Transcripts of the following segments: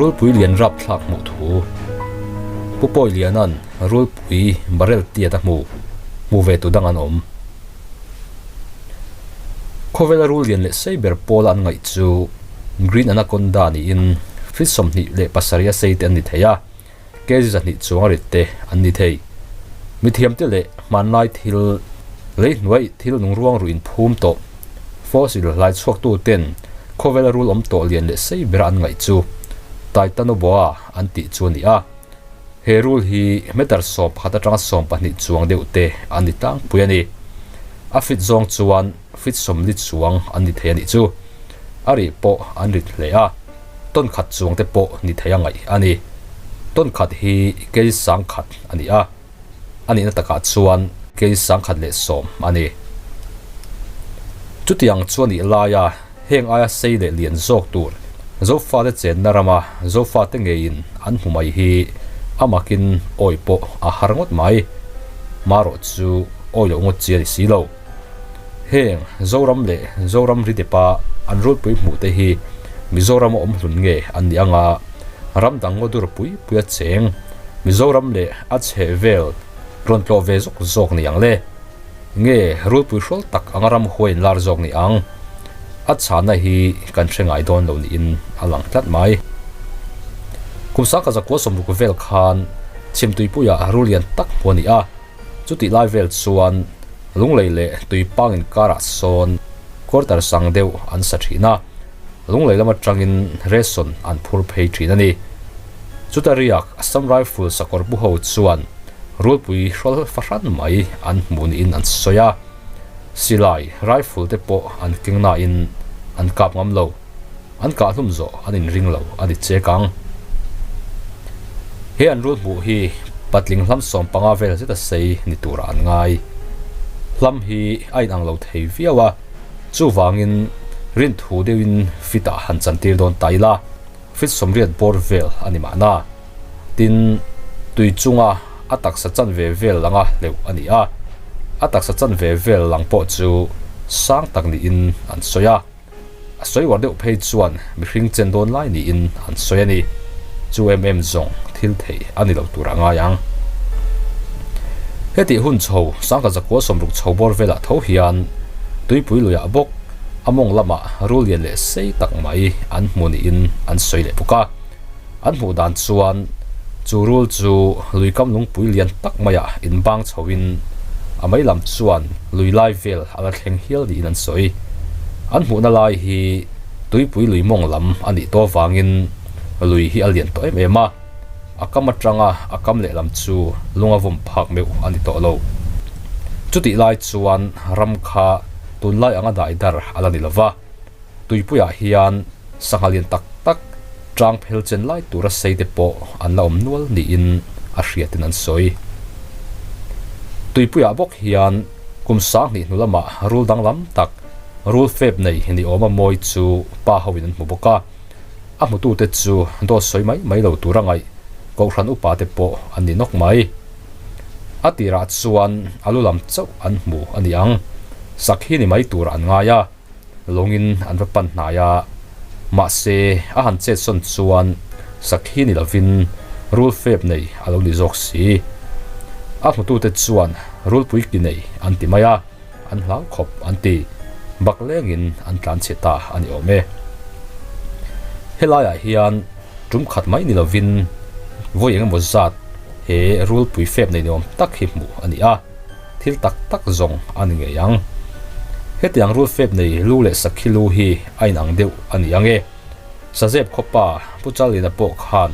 Rulpui lian rapthlak hmuh thu. Pu Pawiliana'n rulpui barrel tiat a hmu, hmu ve tu dang an awm. Khawvela rul lian leh sei ber pawla an ngaih chu Green Anaconda niin feet 27 a sei te an ni thei a, kg 200 chuang a rit te an ni thei. Mithiamte leh hmanlai thil lei hnuai thil nungruang ruh inphum tawh fossil hlai chhuaktu ten khawvela rul awm tawh lian leh sei bera an ngaih chu Titanoboa an tih chu a ni a. He rul hi meter 11 atanga 20 chuang deuh te an ni tlangpui a ni. A fit zawng chuan fit 40 chuang an ni thei a nih chu. A rih pawh an rit hle a. Tawn khat chuang te pawh ni thei a ngaih a ni. Tawn khat hi kei sang khat a ni a, a nihna takah chuan kei sang khat leh sawm a ni. Chutiang chu a nih laia heng aia sei leh lian zawk tur Zofate chenna rama Zofate ngeiin an hmu mai hi a makin awi pawh a har ngawt mai. Marawh chu awi loh ngawt chi a ni si lo. Heng Zoram leh Zoram ridepa an rulpui hmuh te hi Mizoram a awm hlun nge an nih anga ram dang ngaw dur pui pui a cheng Mizoram leh a chheh vel rawn tlawh ve zawk zawk ni ang le? Nge rulpui hrual tak anga ram huai in lar zawk ni ang? A chhana hi kan hre ngai dawn lo niin a lang tlat mai. Kum sangkhat zakua sawmruk vel khan Chhimtuipuiah rul lian tak hmu a ni a. Chutih lai vel chuan Lunglei leh Tuipang inkarah sawn quarter sang deuh an sa thin a, Lunglei lam atangin ration an phur phei thin a ni. Chuta riak Assam Rifle sakawr pu ho chuan rulpui hrawl fahran mai an hmu niin an sawi a, silai rifle te pawh an keng nain an kap ngam lo. An kah hlum zawh an inring lo a ni chek ang. He an rul hmuh hi patling hlam 15 vel zeta sei ni turah an ngai. Hlam hi a inang lo thei viau a, chuvangin rinthu deuhin fit-ah han chantir dawn ta ila, fit 80 bawr vel a ni mahna. Tin, tui chunga a taksa chanve vel langa hleuh a ni a, a taksa chanve vel lang pawh chu sang tak niin an sawi a. A sawi uar deuh phei chuan mihring chen dawn lai niin an sawi a ni. Chu em em zawng thil theih a ni lo tur a ngai ang. Hetih hun chho sangkhat zakua 60 chho bawr velah tho hian tuipui luiah bawk a mawng lamah rul lian leh sei tak mai an hmu niin an sawi leh bawk a. An hmuh dan chuan chu rul chu lui kam lungpui lian tak maiah inbang chhoin a mei lam chuan lui lai vel a la thleng hial niin an sawi. An hmuhna lai hi tuipui lui mawng lam a nih tawh avangin lui hi a lian tawh em em a, a kam atanga a kam lehlam chu lung a vawm phak meuh a ni tawh lo. Chutih lai chuan ram kha tunlai anga daidar a la ni lova. Tuipuiah hian sangha lian tak tak tang phel chen lai tura sei te pawh an la awm nual niin a hriatin an sawi. Tuipuiah bawk hian kum 2000 hnu lamah rul danglam tak, rul fep nei ni awma mawi chu pa hoin an hmu bawk a. A hmutute chu dawt sawi mai mai lo tura ngaih Kohhran upa te pawh an ni nawk mai. A tirah chuan a lu lam chauh an hmu a ni ang. Sakhi ni mai turah an ngai a. Lawngin an va pan hnai a, mahse a han chet sawn chuan sakhi ni lovin rul fep nei a lo ni zawk si. A hmutute chuan rulpui ki nei an ti mai a, an hlau khawp an ti. Bak lengin an tlan chhe ta a ni awm e. Helaiah hian tum khat mai ni lovin vawi eng emaw zat he rulpui fep nei ni awm tak hi hmuh a ni a. Thil tak tak zawng a ni ngei ang. Hetiang rul fep nei lu leh sakhi lu hi a inang deuh a ni ang e. Sazep khawpa Pu Chalina pawh khan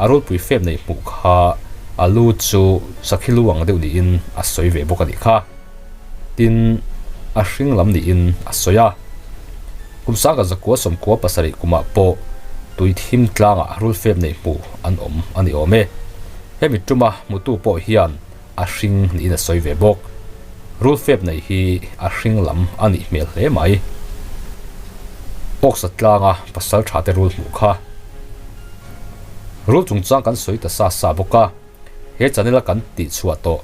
a rulpui fep nei hmuh kha a lu chu sakhi lu ang deuh niin a sawi ve bawk a nih kha. Tin, a hring lam niin a sawi a. Kum sangkhat zakua 97 kumah pawh tui thim tlangah rul fep nei hmuh an awm a ni awm e. Hemi tuma hmutu pawh hian a hring niin a sawi ve bawk. Rul fep nei hi a hring lam a nih hmel hle mai. Awksa tlanga pasal tha te rul hmuh kha. Rul chungchang kan sawi ta sa sa bawk a, he channel a kan tih chhuah tawh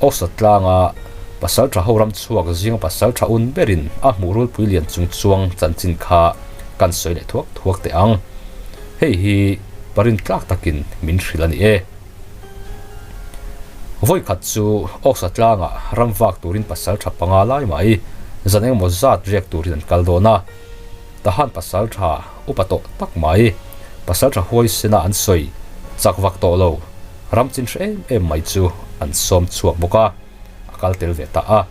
Awksa tlanga pasal tha ho ram chhuak zinga pasal tha un berin a hmuh rulpui lian chungchuang chanchin kha kan sawi leh thuak thuak teh ang. Hei hi. Parin tlak takin min hrilh a ni e. Vawi khat chu Awksa tlangah ram vak turin pasal tha panga lai mai zan engemaw zat riak turin an kal dawn a. Tahan pasal tha upa tawh tak mai, pasal tha huaisena an sawi chak vak tawh lo, ram chin hre em em mai chu an sawm chhuak bawk a, a kal tel ve ta a.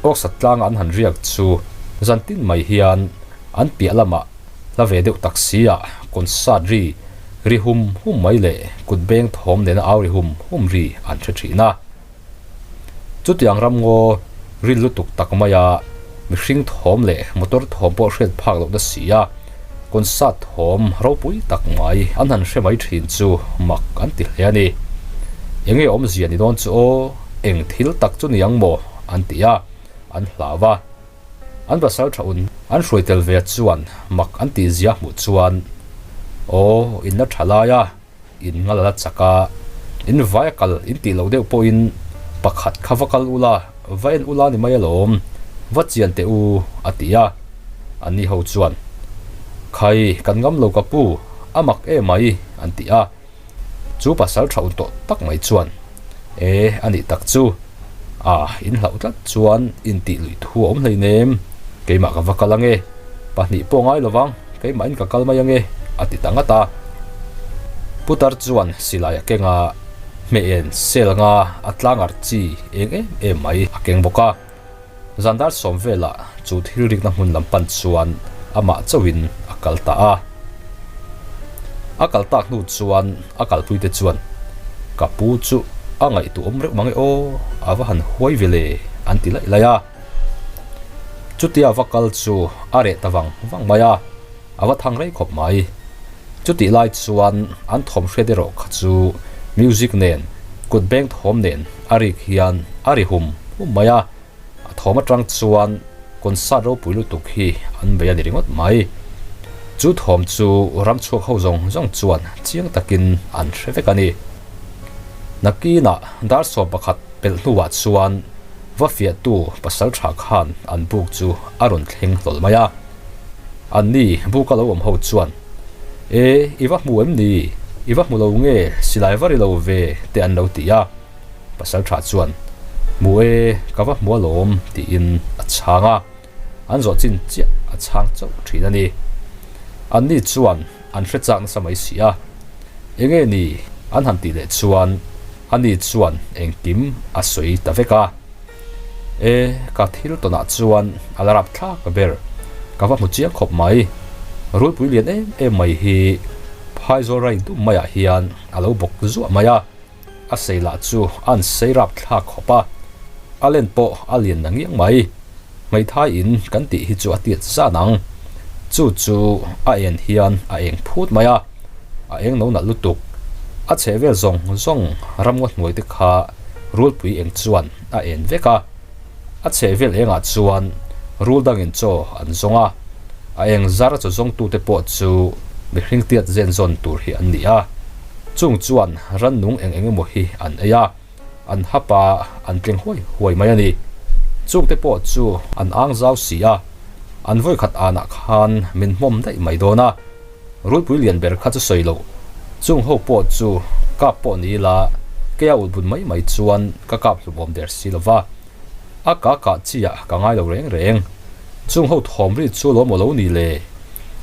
Awksa tlanga an han riak chu zan tin mai hian an piah lamah hla ve deuh tak si ah concert ri ri hum hum mai leh kut beng thawm nena au ri hum hum ri an hre thin a. Chutiang ramngaw rin lutuk tak maia mihring thawm leh motor thawm pawh hriat phak lohna si a, concert thawm ropui tak mai an han hre mai thin chu mak an ti hle a ni. Enge awmzia ni dawn chu aw, eng thil tak chu ni ang maw an ti a, an hlau a. An pasal tha un an hruai tel ve chuan mak an tih zia hmuh chuan aw in la tha lai a, in ngal a la chak a, in vai a kal in tih loh deuh pawhin pakhat kha va kal ula, va en ula ni mai alawm, va chian teh u a ti a. Anni ho chuan Khai kan ngam lo ka pu, a mak emai an ti a. Chu pasal tha un tawh tak mai chuan, E, a nih tak chu. A, in hlauh tlat chuan intih luih thu a awm hleinem. Keimah ka va kal ange. Pahnih pawh ngai lovang, keimahin ka kal mai ange, a ti ta ngat a. Putar chuan silai a keng a, hmeh en sel anga a tlangar chi eng em em mai a keng bawk a. Zandar sawm velah chu thil rikna hmun lam pan chuan amah chauhin a kal ta a. A kal tak hnu chuan a kalpuite chuan, Ka pu chu a ngaihtuah awm reuh mang e aw, a va han huai ve le, an ti laih laih a. Chutia va kal chu a reh ta vang vang mai a, a va thang rei khawp mai. Chutih lai chuan an thawm hriat erawh kha chu music nen, kut beng thawm nen a rik hian a ri hum hum mai a, a thawm atang chuan concert ropui lutuk hi an bei a ni ringawt mai. Chu thawm chu ram chhuak ho zawng zawng chuan chiang takin an hre vek a ni. Nakinah dar 11 pelh hnuah chuan va fiahtu pasal tha khan an buk chu a rawn thleng hlawl mai a. Anni buka lo awm ho chuan, E, i va hmu em ni? I va hmu lo nge? Silai va ri lo ve te an lo ti a. Pasal tha chuan, Hmu e, ka va hmu alawm tiin a chhang a. An zawh chin chiah a chhang chauh thin a ni. Anni chuan an hre chak nasa mai si a. Enge ni? An han tih leh chuan ani chuan engkim a sawi ta vek a. E, ka thil tawnah chuan a la rap thlak ber. Ka va hmu chiang khawp mai. Rulpui lian em em mai hi phaizawl rain dum maiah hian a lo bawk zuah mai a. A sei lah chu a an sei rap thlak khawp a. A len pawh a lian na ngiang mai. Hmeithai in kan tih hi chu a tiat zan ang. Chu chu a en hian a eng phut mai a. A eng no nalh lutuk. A chheh vel zawng zawng ramngaw hnuai te kha rulpui eng chuan a en vek a. A chheh vel engah chuan rul dangin chaw an zawng a. A eng zar chaw zawngtute pawh chu mihring tiat zen zawn tur hi an ni a. Chung chuan rannung eng eng emaw hi an ei a. An hap a, an tleng huai huai mai a ni. Chungte pawh chu an ang zau si a, an vawikhat anah khan min hmawm daih mai dawn a. Rulpui lian ber kha chu sawi loh. Chung ho pawh chu kap pawh ni ila, keia ut but mai mai chuan ka kap hlumawm der si lo va. A ka kah chiah ka ngai lo reng reng. Chung ho thawm ri chu lo maw lo ni le?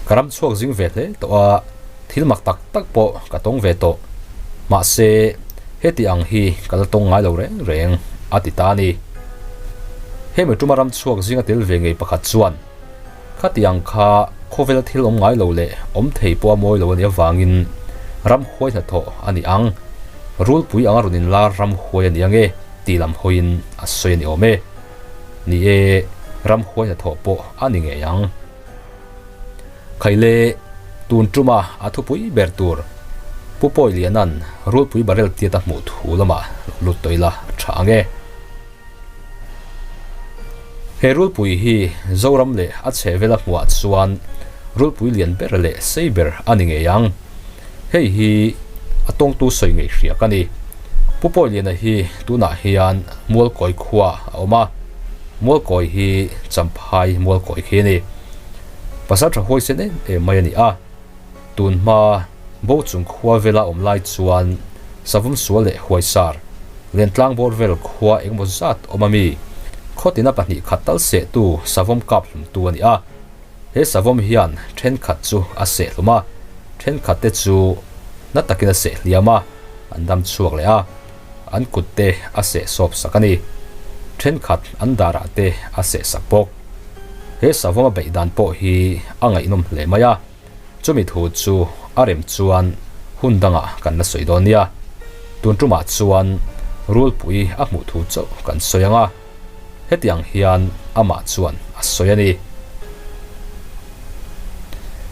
Ka ram chhuak zing ve hle tawh a, thil mak tak tak pawh ka tawng ve tawh. Mahse, heti ang hi ka la tawng ngai lo reng reng, a ti ta a ni. Hemi tuma ram chhuak zinga tel ve ngei pakhat chuan, Khati ang kha khawvela thil awm ngai lo leh awm thei pawh a mawi lo a nih avangin ramhuai hnathawh a ni ang. Rulpui anga rawn inlar ramhuai a ni ang e tih lam hawiin a sawi a ni awm e. Ni e, ramhuai hnathawh pawh a ni ngei ang. Khaile, tun tuma a thupui ber tur Pu Pawi Liana'n rulpui barrel tiat a hmuh thu lamah lo lut tawh ila a tha ang e. He rulpui hi Zoram leh a chhehvela hmuhah chuan rulpui lian ber leh sei ber a ni ngei ang. Hei hi a tawngtu sawi ngei hria ka ni. Pu Pawiliana hi tunah hian Mualkawi khua a awm a, Mualkawi hi Champhai Mualkawi khi a ni. Pasal tha huaisen em em mai a ni a, tun hma. Bo chung khua vela awm lai chuan savawm sual leh huaisar Lentlang bawr vel khua engemaw zat awm a mi? Khawtina pahnih khat tal sehtu savawm kap hlumtu a ni a. He savawm hian thenkhat chu a seh hlum a, thenkhat te chu na takin a seh hliam a, an dam chhuak leh a, an kut te a seh sawp sak a ni. Thenkhat an darah te a seh sak bawk. He savawm a beih dan pawh hi a ngaihnawm hle mai a. Chumi thu chu a rem chuan hun dangah kan la sawi dawn nia. Tun tumah chuan rulpui a hmuh thu chauh kan sawi ang a, hetiang hian amah chuan a sawi a ni.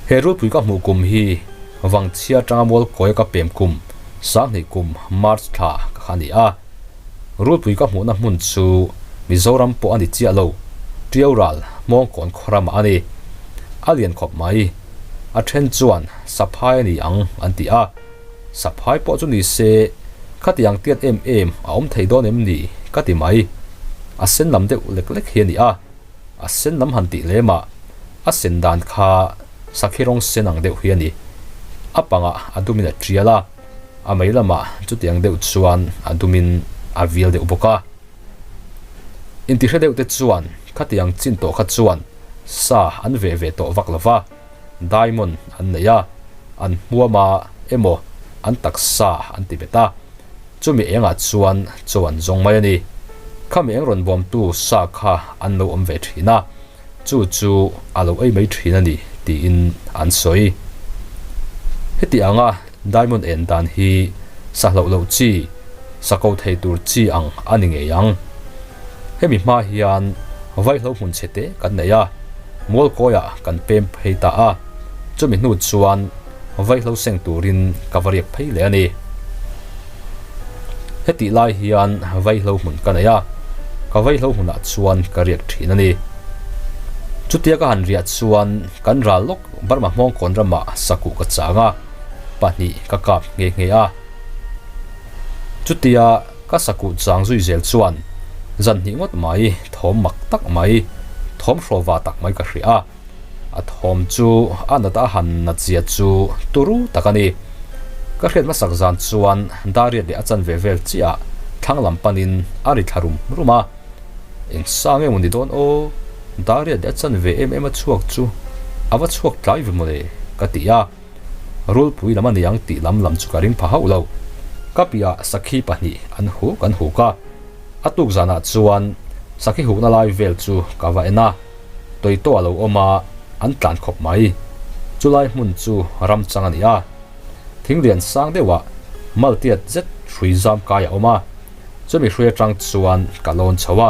He rulpui ka hmuh kum hi Vangchhia atanga Mualkawia ka pem kum Sanghnih kum March thla ka kha a ni a. Rulpui ka hmuhna hmun chu Mizoram pawh a ni chiah lo, Tiau ral Hmawngkawn khawramah a ni. A lian khawp mai. A then chuan Saphai a ni ang an ti a. Saphai pawh chu ni se, khatiang tiat em em a awm thei dawn em ni ka ti mai. A sen lam deuh lek lek hi a ni a. A sen lam han tih lemah a sen dan kha sakhi rawng sen ang deuh hi a ni. A pangah a dumin a tial a. A mei lamah chutiang deuh chuan a dumin a vil deuh bawk a. Intihre deuh te chuan khatiang chin tawh kha chuan sa an veh ve tawh vak lo va, diamond an nei a, an hmuam a emaw an taksa an ti bet a. Chumi engah chuan chaw an zawng mai a ni. Khami eng rawn bawmtu sa kha an lo awm ve thin a. Chu chu a lo ei mai thin a ni tiin an sawi. Heti anga diamond en dan hi sa hloh loh chi, sa ko thei tur chi ang a ni ngei ang. Hemi hma hian vaihlo hmun chhe te kan nei a, Mualkawiah kan pem phei ta a, chumi hnu chuan vaihlo seng turin ka va riak phei leh a ni. Hetih lai hian vaihlo hmun ka nei a, ka vaihlo hmunah chuan ka riak thin a ni. Chutia ka han riah chuan kan ral lawk Burma hmawngkawn ramah sakuh ka chang a, pahnih ka kap nghe nghe a. Chutia ka sakuh chang zui zel chuan zan hnih ngawt mai thawm mak tak mai, thawm hrawva tak mai ka hria a. A thawm chu a nat a han nat zia chu turu tak a ni. Ka hriat hmasak zan chuan Dariat leh a chanve vel chiah thlang lam panin a ri thla rum rum a. Eng sa nge maw ni dawn aw, Dariat leh a chanve em em a chhuak chu a va chhuak tlai ve mawle ka ti a. Rulpui lam a ni ang tih lam lam chu ka ring pha hauh lo. Ka piah sakhi pahnih an huk an huk a. A tuk zanah chuan sakhi hukna lai vel chu ka va en a. Toito a lo awm a, an tlan khawp mai. Chulai hmun chu ram chang a ni a. Thing lian sang deuhah maltiat zet hrui zam kai a awm a. Chumi hrui atang chuan ka lawn chho a,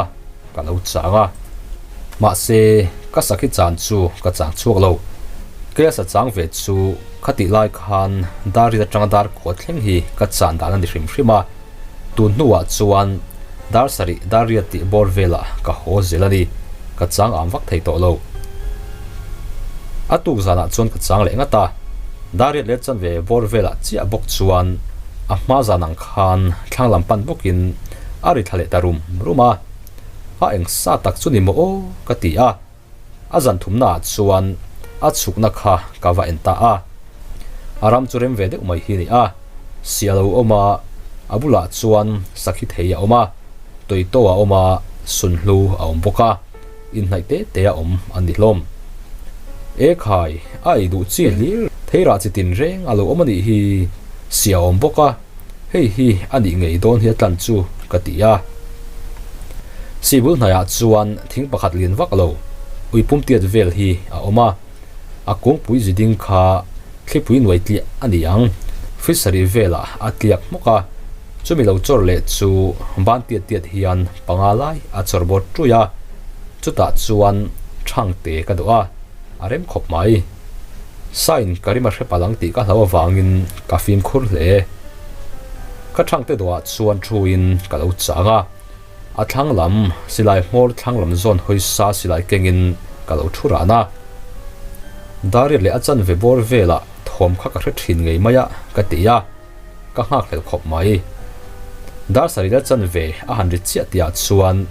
ka lo chang a. Mahse, ka sakhi chan chu ka chang chhuak lo. Keia sa chang ve chu khatih lai khan dar rit atanga dar khuat thleng hi ka chan dan a ni hrim hrim a. Tun hnuah chuan dar sarih dar riat tih bawr velah ka haw zel a ni, ka chang am vak thei tawh lo. A tuk zanah chuan ka chang leh ngat a, dar riat leh chanve bawr velah chiah bawk chuan a hma zan ang khan thlang lam pan bawkin a ri thla leh ta rum rum a, a eng sa tak chu ni maw aw ka ti a. A zan thumnaah chuan a chhukna kha ka va en ta a. A ram chu rem ve deuh mai hi a ni a, si a lo awm a, a bulah chuan sakhi thei a awm a, toito a awm a, sunhlu a awm bawk a, inhnaih te te a awm a ni hlawm. E khai, a ei duh chi hlir theirah chi tin reng a lo awm a nih hi, si a awm bawk a. Hei hi a nih ngei dawn hi a tlan chu ka ti a. Sibul hnaiah chuan thing pakhat lian vak lo, ui pum tiat vel hi a awm a. A kungpui ziding kha thlipui nuai tliah a ni ang. Fishery velah a tliak hmawk a, chumi lo chawr leh chu ban tiat tiat hian panga lai a chawr bawt ṭuih a. Chutah chuan thangte ka dawh a, a rem khawp mai. Sain ka rim a hre palh ang tih ka hlau avangin ka fimkhur hle. Ka thangte dawhah chuan thuin ka lo chang a, a thlang lam silai hmawr thlang lam zawn hawi sa silai kengin ka lo thu ran a. Dariat leh a chanve bawr velah thawm kha ka hre thin ngei mai a ka ti a, ka nghakhlel khawp mai. Dar sarih la chanve a han ri chiah tihah chuan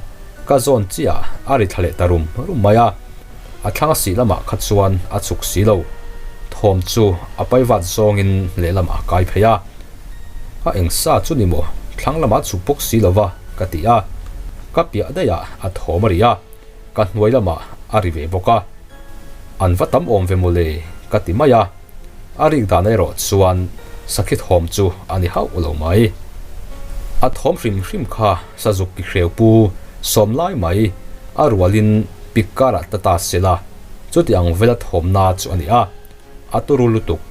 ka zawn chiah a ri thla leh ta rum rum mai a. A thlang a sih lamah kha chuan a chhuk si lo. thawm chu a paivat zawngin lehlamah a kai phei a. A eng sa chu ni maw? Thlang lamah chhuk bawk si lo va, ka ti a. Ka piah daihah a thawm a ri a, ka hnuai lamah a ri ve bawk a. An va tam awm ve maw le? ka ti mai a. A rik dan erawh chuan sakhi thawm chu a ni hauh lo mai. A thawm hrim hrim kha sazuk ki hreu pu sawm lai mai a rualin pik karah ta ta se la, chuti ang vela thawmna chu a ni a, a turu lutuk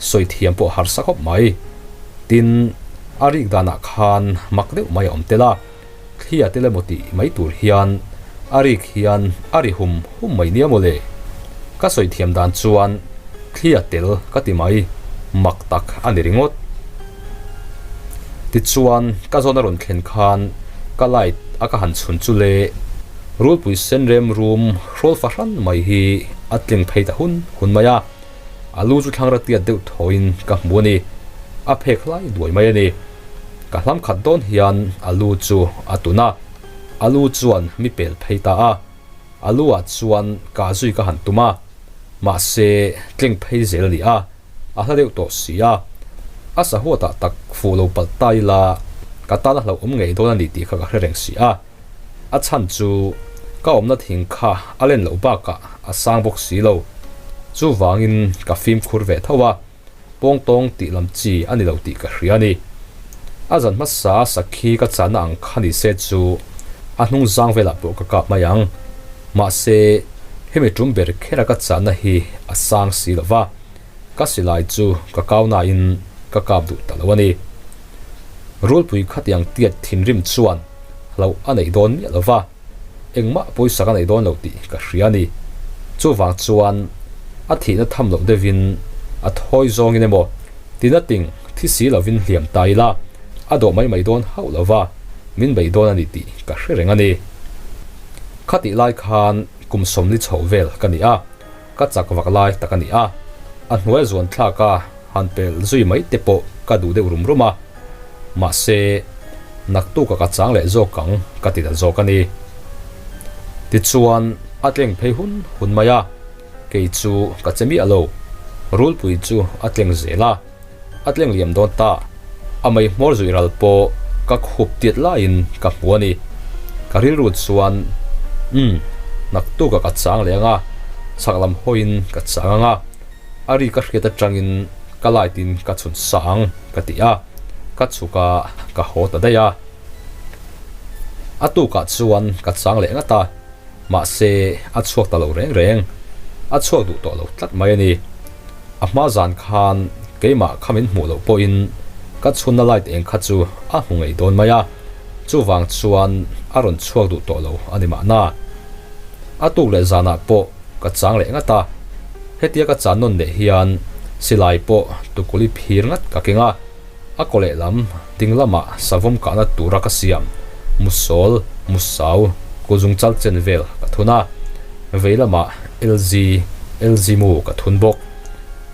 sawi thiam pawh harsa khawp mai. Tin, a rik danah khan mak deuh mai a awm tel a. Thlia tel emaw tih mai tur hian a rik hian a ri hum hum mai nia mawle. Ka sawi thiam dan chuan thlia tel ka ti mai, mak tak a ni ringawt. Tichuan ka zawn a rawn thlen khan ka light a ka han chhun chu le rulpui sen rem rum hrawl fahran mai hi a tling phei ta hun hun mai a, a lu chu thlangra tiat deuh thawiin ka hmu a ni, a phek hlai duai mai a ni. Ka hlam khat dawn hian a lu chu a tun a, a lu chuan mi pel phei ta a, a lu ah chuan kah zui ka han tum a, mahse tleng phei zel a ni a, a hla deuh tawh si a, a sahuatah tak fuh lo palh ta ila ka tan a hlauhawm ngei dawn a ni tih kha ka hre reng si a, a chhan chu ka awmna thing kha a len loh bakah a sang bawk si lo, chuvangin ka fimkhur ve tho a. Pawngtawng tih lam chi a ni lo tih ka hria a ni. A zan hmasa sakhi ka chahna ang kha ni se chu a hnung zang velah pawh ka kap mai ang. Mahse, hemi tum ber khera ka chahna hi a sang si lo va, ka silai chu ka kau nain ka kap duh ta lo a ni. Rulpui khatiang tiat thinrim chuan hlauh a neih dawn miah lo va. Engmah pawisa ka nei dawn lo tih ka hria a ni. Chuvang chuan a thihna tham loh deuhin a thawi zawngin emaw tina ting thi si lovin hliam ta ila a dawh mai mai dawn hauh lova min bei dawn a ni tih ka hre reng a ni. Khatih lai khan kum sawmli chhoh vel ka ni a, ka chak vak lai tak a ni a, a hnuai zuan thlak a han pel zui mai te pawh ka duh deuh rum rum a. Mahse, naktuka ka chang leh zawk ang ka ti ta zawk a ni. Tichuan, a tleng phei hun hun mai a, kei chu ka che miah lo. Rulpui chu a tleng zel a, a tleng liam dawn ta. A mei hmawr zuih ral pawh ka khup tiat laiin ka hmu a ni. Ka rilru chuan, Umm, naktuka ka chang leh ang a, chhak lam hawiin ka chang ang a. A ri ka hriat atangin ka light in ka chhun sa ang ka ti a, ka chhuk a, ka haw ta daih a. A tukah chuan ka chang leh ngat a, mahse a chhuak ta lo reng reng, a chhuak duh tawh lo tlat mai a ni. A hma zan khan keimah kha min hmuh loh pawhin ka chhunna light eng kha chu a hmu ngei dawn mai a, chuvang chuan a rawn chhuak duh tawh lo a ni mahna. A tuk leh zanah pawh ka chang leh ngat a, hetia ka chan nawn leh hian silai pawh tukuli phir ngat ka keng a, a kaw lehlam ding lamah savawm kahna tura ka siam musawl, musau, kuzung chal chen vel ka thun a, vei lamah LG, LG mu ka thun bawk.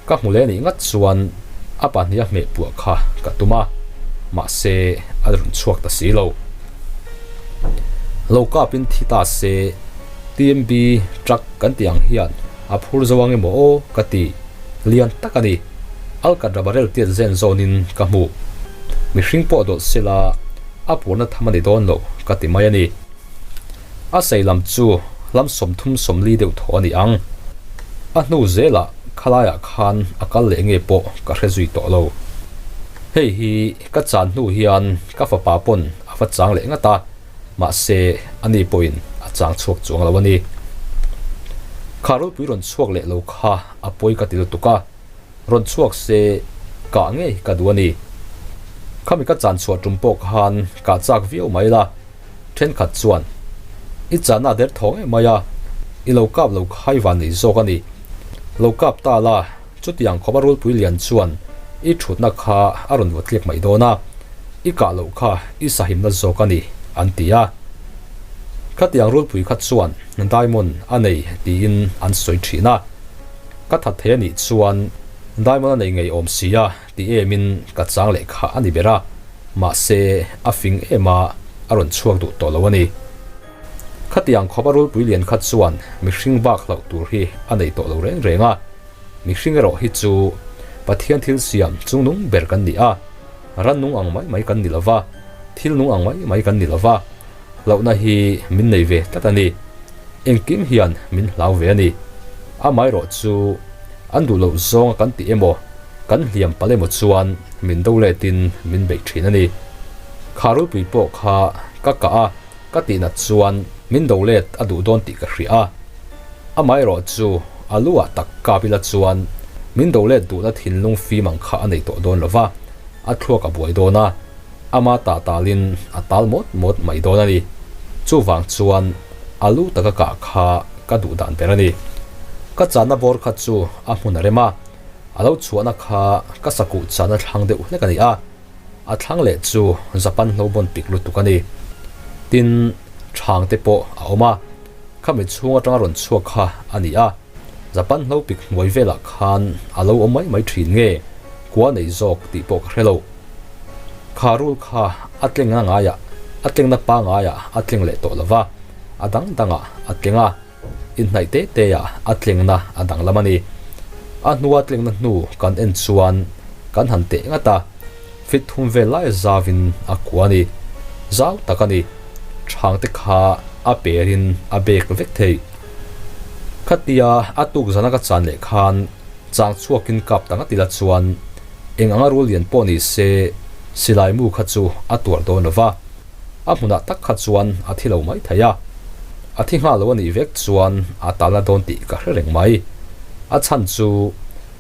Ka hmu leh nih ngat chuan a pahniha hmeh puah kha ka tum a, mahse a rawn chhuak ta si lo. Lo kapin thi ta se. TMB truck kan tih ang hian a phur zo ang emaw aw ka ti lian tak a ni. Alkatra barrel tiat zen zawnin ka hmu. Mihring pawh dawlh sela a purna tham a ni dawn lo ka ti mai a ni. A sei lam chu hlam 30 40 deuh thaw a ni ang. A hnu zelah khalaiah khan a kal leh nge pawh ka hre zui tawh lo. Hei hi ka chan hnu hian ka fapa pawn a va chang leh ngat a. Mahse, ani pawhin a chang chhuak chuang lo a ni. Kha rulpui rawn chhuak leh lo kha a pawi ka ti lutuk a, rawn chhuak se kah ngei ka duh a ni. Khami ka chan chhuah tum pawh khan kah chak viau mai la, thenkhat chuan i chahna a der thaw ngei mai a, i lo kap lo khai van nei zawk a ni. Lo kap ta la, Chutiang khawpa rulpui lian chuan i thutna kha a rawn vaw tliak mai dawn a, i kah loh kha i sahimna zawk a ni, an ti a. Khatiang rulpui kha chuan diamond a nei tiin an sawi thin a. Ka that thei a nih chuan diamond a nei ngei awm si a ti emin ka chang leh kha a ni ber a, mahse a fing em a, a rawn chhuak duh tawh lo a ni. Khatiang khawpa rulpui lian kha chuan mihring bak hlauh tur hi a nei tawh lo reng reng a. Mihring erawh hi chu Pathian thil siam chungnung ber kan ni a, rannung ang mai mai kan ni lo va, thil nung ang mai mai kan ni lo va, hlauhna hi min nei ve tlat a ni. Engkim hian min hlau ve a ni. Amaherawh chu an duh loh zawnga kan tih emaw, kan hliam palh emaw chuan min do letin min beih thin a ni. Kha rulpui pawh kha ka kah a, ka tihnat chuan min do let a duh dawn tih ka hria a. Amaherawh chu a lu ah tak kap ila chuan min do let duhna thinlung fim ang kha a nei tawh dawn lo va, a thluak a buai dawn a, ama tah talin a tal mawt mawt mai dawn a ni. Chuvang chuan a lu taka kah kha ka duh dan ber a ni. Ka channa bawr kha chu a hmun a rem a, a lo chhuahna kha ka sakuh channa thlang deuh hlek a ni a, a thlang leh chu Japan hlobawn pik lutuk a ni. Tin, chhang te pawh a awm a, khami chhung atanga rawn chhuak kha a ni a, Japan hlo pik hnuai velah khan a lo awm mai mai thin nge, kua nei zawk tih pawh ka hre lo. Kha rul kha a tlengna ngaiah, a tlengna pangaiah a tleng leh tawh lo va, a dang dangah a tleng a. Inhnaih te te ah a tlengna a danglam a ni. A hnua tlengna hnu kan en chuan kan han teh ngat a, fit thum vel lai zauin a kua a ni. Zau tak a ni. Chhang te kha a perin a bek vek thei. Khatia a tuk zana ka chan leh khan chang chhuakin kap ta ngat ila chuan eng anga rul lian pawh ni se silai mu kha chu a tuar dawn lo va. A hmunah tak kha chuan a thi lo mai thei a, a thi nghal lo a nih vek chuan a talna dawn tih ka hre reng mai. A chhan chu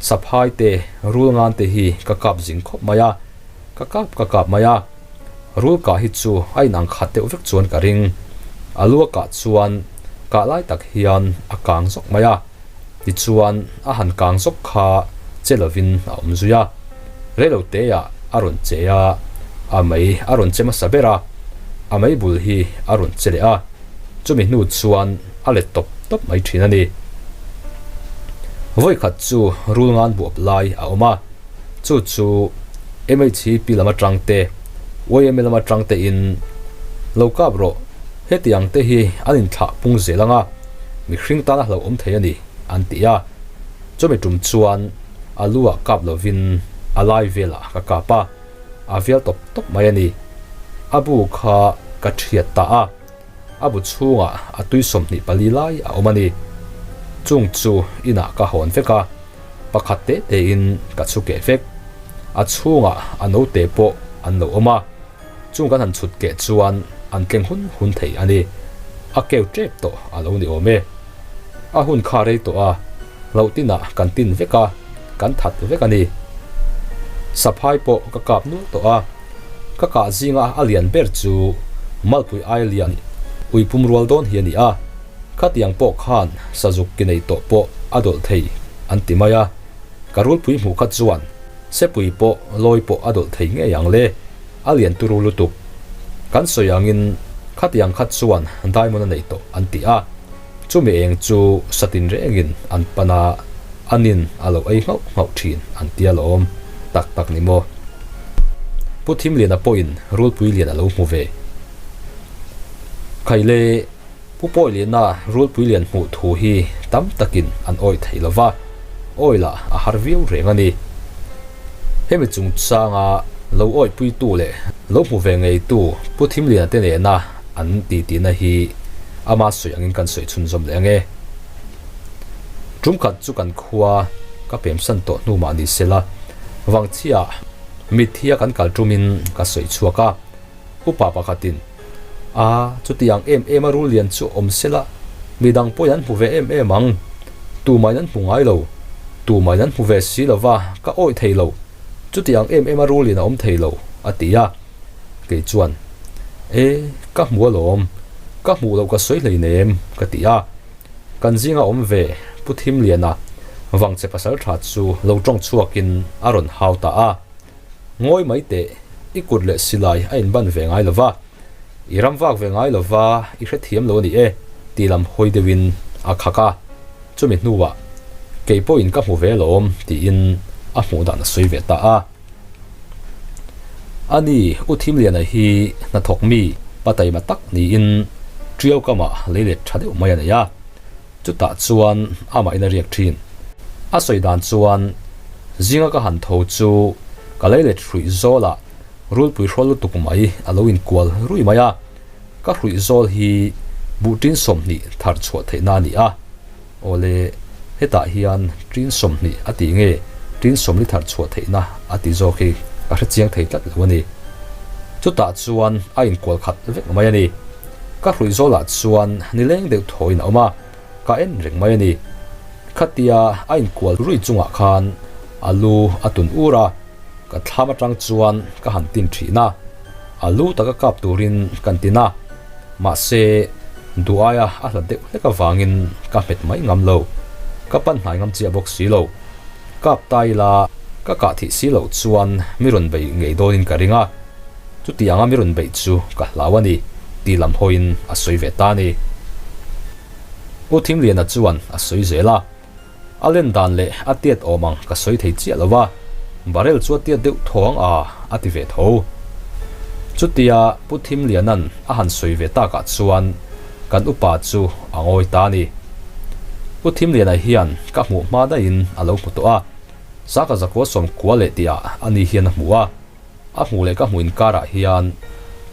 saphai te, rul ngan te hi ka kap zing khawp mai a, ka kap ka kap mai a. Rul kah hi chu a inang khat deuh vek chuan ka ring. A lu a kah chuan kah lai tak hian a kang zawk mai a, tichuan a han kang zawk kha che lovin a awm zui a. Reiloteah a rawn che a, a mei a rawn che hmasa ber a, a mei bul hi a rawn che leh a, chumi hnu chuan a let tawp tawp mai thin a ni. Vawikhat chu rul ngan buap lai a awm a, chu chu MHP lam atang te, YMA lam atang te in lo kap rawh, hetiang te hi an inthlah pung zel ang a, mihring tana hlauhawm thei a ni an ti a, chumi tum chuan A lu ah kap lovin a lai velah ka kap a, a vial tawp tawp mai a ni. A bu kha ka thiat ta a, a bu chhungah a tui 24 lai a awm a ni. Chung chu inah ka hawn vek a, pakhat te tein ka chhu keh vek. A chhungah a note pawh an lo awm a, chung kan han chhut keh chuan an tleng hun hun thei a ni. A keu tep tawh a lo ni awm e. A hun kha rei tawh a, hlauh tinah kan tin vek a, kan that vek a ni. Saphai pawh ka kap nual tawh a, ka kah zinga a lian ber chu Malpui ai lian ui pum rual dawn hi a ni a, khatiang pawh khan sazuk ki nei tawh pawh a dawlh thei an ti mai a, ka rulpui hmuh kha chuan sepui pawh lawi pawh a dawlh thei ngei ang le, a lian turu lutuk. Kan sawi angin khatiang kha chuan diamond a nei tawh an ti a. Chumi eng chu satin rengin an pan a, anin a lo ei nghauh nghauh thin an ti alawm tak tak ni maw? Pu Thimliana pawhin Rulpui lian a lo hmu ve. Khaile, Pu Pawiliana Rulpui lian hmuh thu hi tam takin an awih thei lo va, awi lah a har viau reng a ni. Hemi chungchanga lo awihpuitu leh lo hmu ve ngeitu Pu Thimliana te nena an titihna hi ama sawi angin kan sawi chhunzawm leh ange. Tum khat chu kan khua ka pemsan tawh hnu mah ni sela, Vangchhia mitthia kan kal tumin ka sawi chhuak a, upa pakhatin, A, chutiang em em a rul lian chu awm sela, midang pawhin an hmu ve em em ang, tumahin an hmu ngai lo, tumahin an hmu ve si lova ka awih thei lo, chutiang em em a rul lian a awm thei lo, a ti a. Kei chuan, E, ka hmu alawm, ka hmuh loh ka sawi hleinem, ka ti a. Kan zinga awm ve Pu Thimliana vangchhe pasal tha chu lo tawng chhuakin a rawn hau ta a. Ngawi mai teh, i kut leh silai a inban ve ngai lova, i ram vak ve ngai lova i hrethiam lo a ni e, ti lam hawi deuhin a khak a. Chumi hnuah, Kei pawhin ka hmu ve alawm, tiin a hmuh dan a sawi ve ta a. A ni, U Thimliana hi hnathawk mi pa taima tak niin Ṭiau kamah lei let ṭha deuh mai a nei a, chutah chuan amahin a riak ṭhin. A sawi dan chuan zinga ka han tho chu ka lei let hruih zawlah rulpui hrawl lutuk mai a lo inkual rui mai a, ka hruih zawl hi buh tin 20 thar chhuah theihna a ni a. Awle, hetah hian tin 20 a tih nge tin 40 thar chhuah theihna a ti zawk hi ka hre chiang thei tlat lo a ni. Chutah chuan a inkual khat vek mai a ni. Ka hruih zawlah chuan nileng deuh thawiin a awm a. Ka en reng mai a ni. Khatia a inkual rui chungah khan a lu a tun ur a, ka thlam atang chuan ka han tin thin a, a lu taka kap turin kan tin a, mahse duh aia a hlat deuh hlek avangin ka hmet mai ngam lo, ka pan hnai ngam chiah bawk si lo. Kap ta ila ka kah thih si loh chuan mi rawn bei ngei dawnin ka ring a. Chutianga mi rawn beih chu ka hlau a ni, tih lam hawiin a sawi ve ta a ni. Pu Thimliana chuan a sawi zel a, A len dan leh a tiat awm ang ka sawi thei chiah lo va, barrel chu a tiat deuh tho ang a, a ti ve tho. Chutia Pu Thimliana'n a han sawi ve takah chuan kan upa chu a ngawi ta a ni. Pu Thimliana hian ka hmuh hma daihin a lo hmu tawh a, Saka zakua 90 leh tihah ani hian a hmu a. A hmuh leh ka hmuh inkarah hian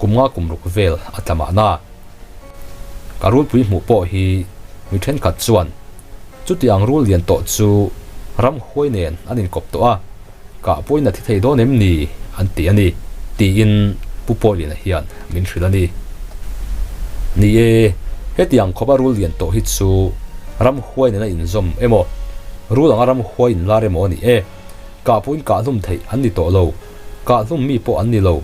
kum nga kum ruk vel a tla mahna. Ka rulpui hmuh pawh hi mi thenkhat chuan chuti ang rul lian tawh chu ramhuai nen an inkawp tawh a, kah pawhin a thi thei dawn em ni an ti a ni, tiin Pu Pawiliana hian min hrilh a ni. Ni e, heti ang khawpa rul lian tawh hi chu ramhuai nena inzawm emaw, rul anga ramhuai inlar emaw a ni e. Kah pawhin kah hlum theih an ni tawh lo, kah hlum mi pawh an ni lo.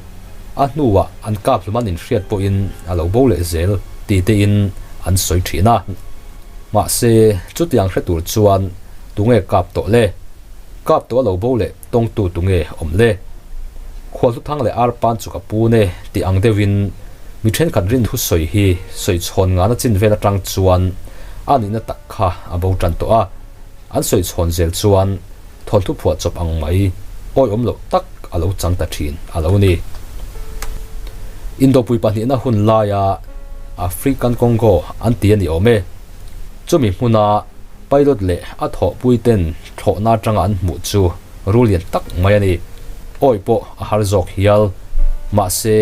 A hnuah an kap hlum an inhriat pawhin a lo bo leh zel ti tein an sawi thin a. Mahse, chutiang hre tur chuan tunge kap tawh le? Kap tawh a lo bo leh tawngtu tunge awm le? Khualhluthang leh arpan chu ka pu ne tih ang deuhin mi thenkhat rin thusawi hi sawi chhawn ngana chin vel atang chuan a nihna tak kha a bo tan tawh a. An sawi chhawn zel chuan thawnthu phuah chawp ang mai awihawm loh tak a lo chang ta thin a lo ni. Indopui pahnihna hun laia African Congo an ti a ni awm e. Chumi hmuna pilot leh a thawhpui ten thlawhna atanga an hmuh chu rul lian tak mai a ni. Awih pawh a har zawk hial. Mahse,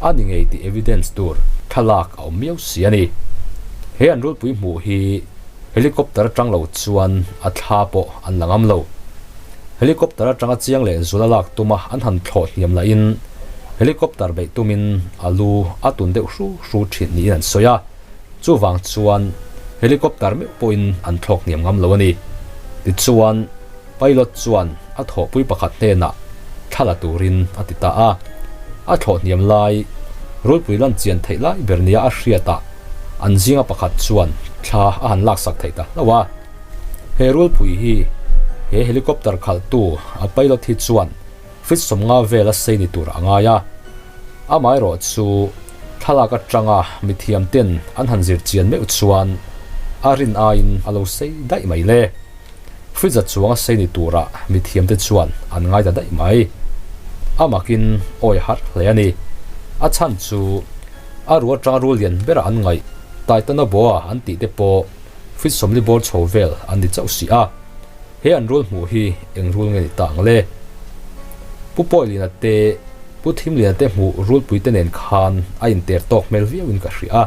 a ni ngei tih evidence tur thlalak a awm miau si a ni. He an rulpui hmuh hi Helicopter atang lo chuan a thla pawh an la ngam lo. Helicopter atanga chiang leh zula lak tuma an han thlawh hniam lahin helicopter beih tumin a lu a tun deuh hru hru thin niin an sawi a, chuvang chuan helicopter meuh pawhin an thlawk hniam ngam lo a ni. Tichuan, pilot chuan a thawhpui pakhat hnenah thla la turin a ti ta a, a thlawh hniam lai rulpui lan chian theih lai ber nia a hriatah An zinga pakhat chuan thla a han laksak thei ta hlauh a. He rulpui hi he helicopter khalhtu a pilot hi chuan feet 50 vel a sei ni tur a ngai a. Amaherawh chu thlalak atanga mithiam ten an han zir chian meuh chuan a rin aiin a lo sei daih mai le. Feet za chuang a sei ni turah mithiam te chuan an ngai ta daih mai. A makin awi har hle a ni. A chhan chu A ru atanga rul lian bera an ngaih, Titanoboa an tih te pawh feet 40 bawr chho vel an ni chauh si a. He an rul hmuh hi eng rul nge ni ta ang le? Pu Pawiliana te, Pu Thimliana te hmuh rulpui te nen khan a inter tawk hmel viauin ka hria a.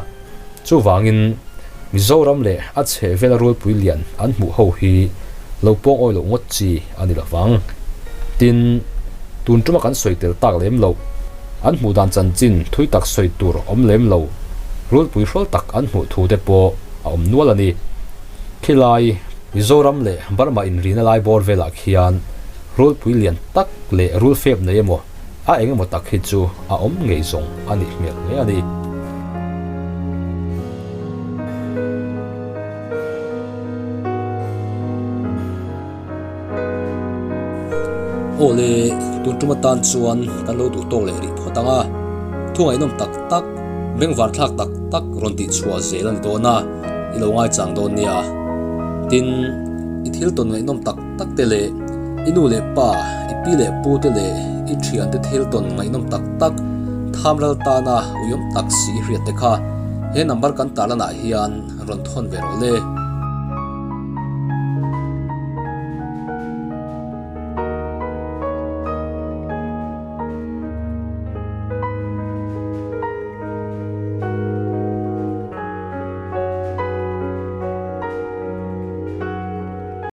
Chuvangin, Mizoram leh a chhehvela rulpui lian an hmuh ho hi lo pawng awi loh ngawt chi a ni lovang. Tin, tun tuma kan sawi tel tak lem loh, an hmuh dan chanchin thui tak sawi tur awm lem lo, rulpui hrawl tak an hmuh thu te pawh a awm nual a ni. Khilai, Mizoram leh Burma inrina lai bawr velah khian rulpui lian tak leh rulfep nei emaw a eng emaw tak hi chu a awm ngei zawng a nih hmel hle a ni. Aw le, tun tum atan chuan kan lo duh tawk leh rih phawt ang a, thu ngaihnawm tak tak, bengvar thlak tak tak rawn tih chhuah zel a ni dawn a, i lo ngaichang dawn nia. Tin, i thil tawn ngaihnawm tak tak te leh i nu leh pa, i pi leh pu te leh i thian te thil tawn ngaihnawm tak tak tham ral tana uiawm tak si i hriat te kha he number kan tarlanah hian rawn thawn ve rawh le.